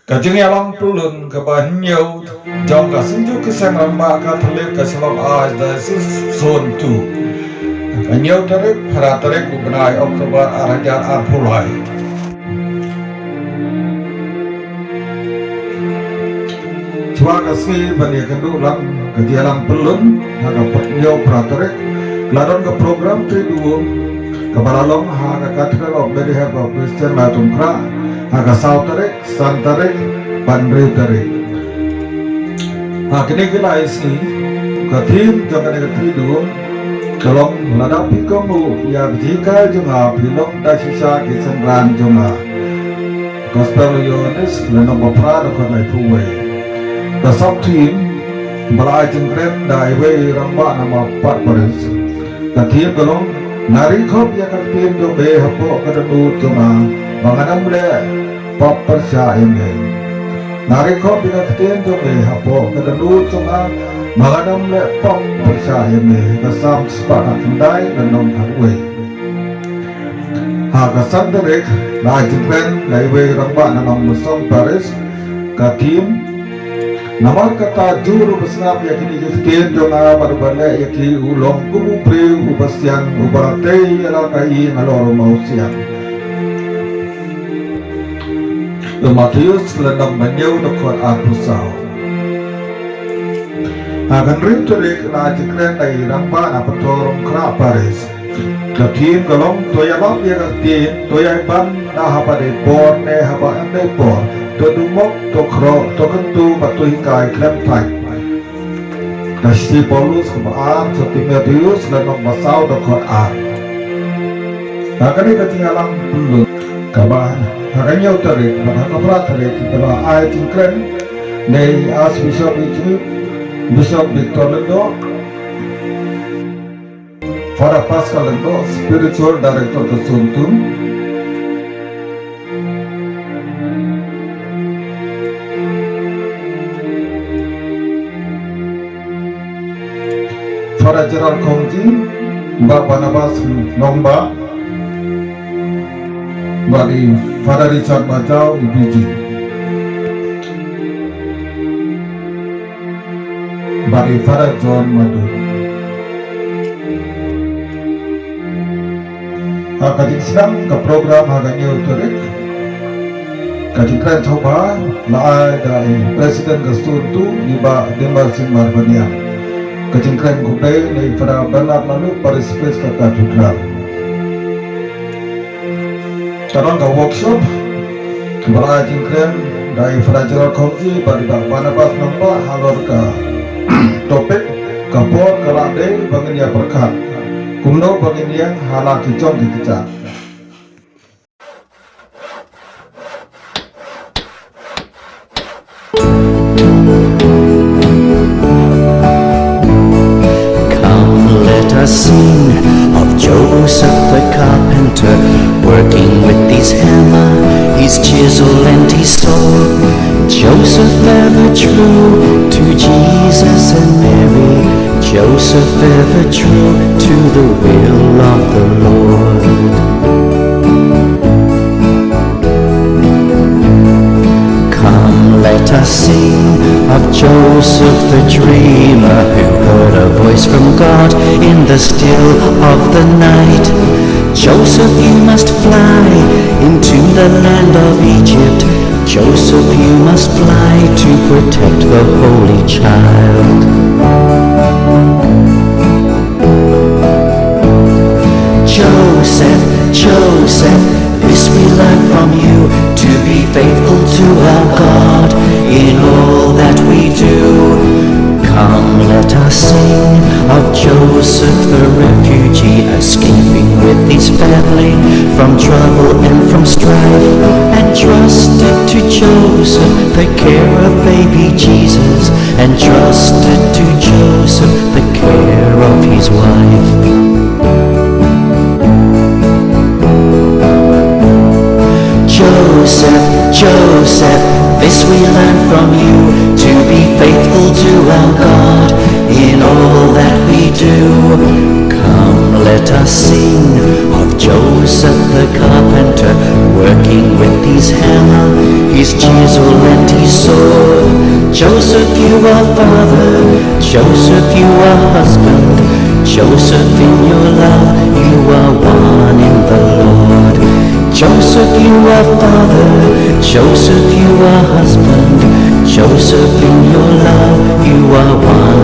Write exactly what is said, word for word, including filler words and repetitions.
Ka jingïalang pyllun kaba hynñiew jong ka Synjuk ki Seng Rangbah Katholik ka Shillong Archdiocese Zone two. Ka hynñiew tarik, phra tarik u bnai October ar hajar arphew lai. Shuwa ka sngi ban ïakynduh lang ka jingïalang pyllun ha ka hynñiew phra tarik, la don ka program Tri Duum kaba la long ha ka Cathedral of Mary Help of Christian Laitungkhrah ha ka saw tarik, san tarik bad hynriew tarik. Ha kine ki lai sngi, ka theme jong kane ka Tri Duum ka long, lada phi kohnguh ïa ka jinghikai jong nga, phi long da shisha ki synran jong nga. Gospel u Ïoannis lynnong ba phra dkhot laiphew wei. Ka sub theme ba la ai jingkren da iwei i rangbah na Mawpat Parish. Ka theme ka long, nga ri khop ïa ka ktien jong me hapoh ka dohnud jong nga, ba ngan ym leh pop pyrshah ïa me. Nga ri khop ïa ka ktien jong me hapoh ka dohnud jong nga, ba ngan ym leh pop pyrshah ïa me. Ka Salm spah khyndai lynnong khatwei. Ha ka san tarik, la ai jingkren da iwei i rangbah na Nongmynsong Parish. Ka theme, namar kata jur u ba sngap ïa kine ki ktien jong nga bad u ba leh ïa ki u long kum u briew u ba sian, u ba la tei ïa la ka ïing halor u mawsiang. U Mathaios lynnong ba hynñiew dkhot arphew saw. Ha ka hynriew tarik, la ai jingkren da i rangbah na Patharumkhrah Parish. Ka theme ka long, to ïalap ïa ka ktien, to ïai ban, da haba dei por ne haba ym dei por, to dumok, to khroh, to kyntu bad to hikai khlem thait. Ka shithi Paulus kaba ar sha Timotheus lynnong ba saw dkhot ar. Ha kane ka jingïalang pyllun kaba ha ka hynñiew tarik bad ha ka phra tarik ka la ai jingkren da i Archbishop Richard, Bishop Victor Lyngdoh, Father Pascal Lyngdoh, Spiritual Director ka Zone two. Father Gerald Khongji, Bah Barnabas Nongbah, bad i Father Richard Bajau, i B G. Bad i Father John Madut. Ha ka jingsdang ka program ha ka hynñiew tarik, ka jingkren sngewbha la ai da i President ka Zone two, i Bah Dimbasing Marbaniang. Ka jingkren khublei na i Father Bernard Laluk, Parish Priest ka Cathedral. Ka don ka workshop ba la ai jingkren da i Father Gerald Khongji bad i Bah Barnabas Nongbah halor ka topic, ka por ka la dei ba ngin ïa pyrkhat kumno ba ngin ïeng ha la ki jong ki kjat. Come, let us sing of Joseph the carpenter, working with his hammer, his chisel, and his sword. Joseph ever true to Jesus and Mary, Joseph ever true to the will of the Lord. Come, let us sing of Joseph the dreamer, who heard a voice from God in the still of the night. Joseph, you must fly into the land of Egypt. Joseph, you must fly to protect the holy child. Joseph, Joseph, this we learn from you, to be faithful to our God in all that we do. Come, let us sing of Joseph the refugee, escaping with his family from trouble and from strife, and trusted to Joseph the care of baby Jesus, and trusted to Joseph the care of his wife. Joseph, Joseph, this we learn from you, to be faithful to our God in all that we do. Come, Let us sing of Joseph the carpenter, working with his hammer, his chisel, and his sword. Joseph, you are father. Joseph, you are husband. Joseph, in your love, you are one in the Lord. Joseph, you are father. Joseph, you are husband. Joseph, in your love, you are one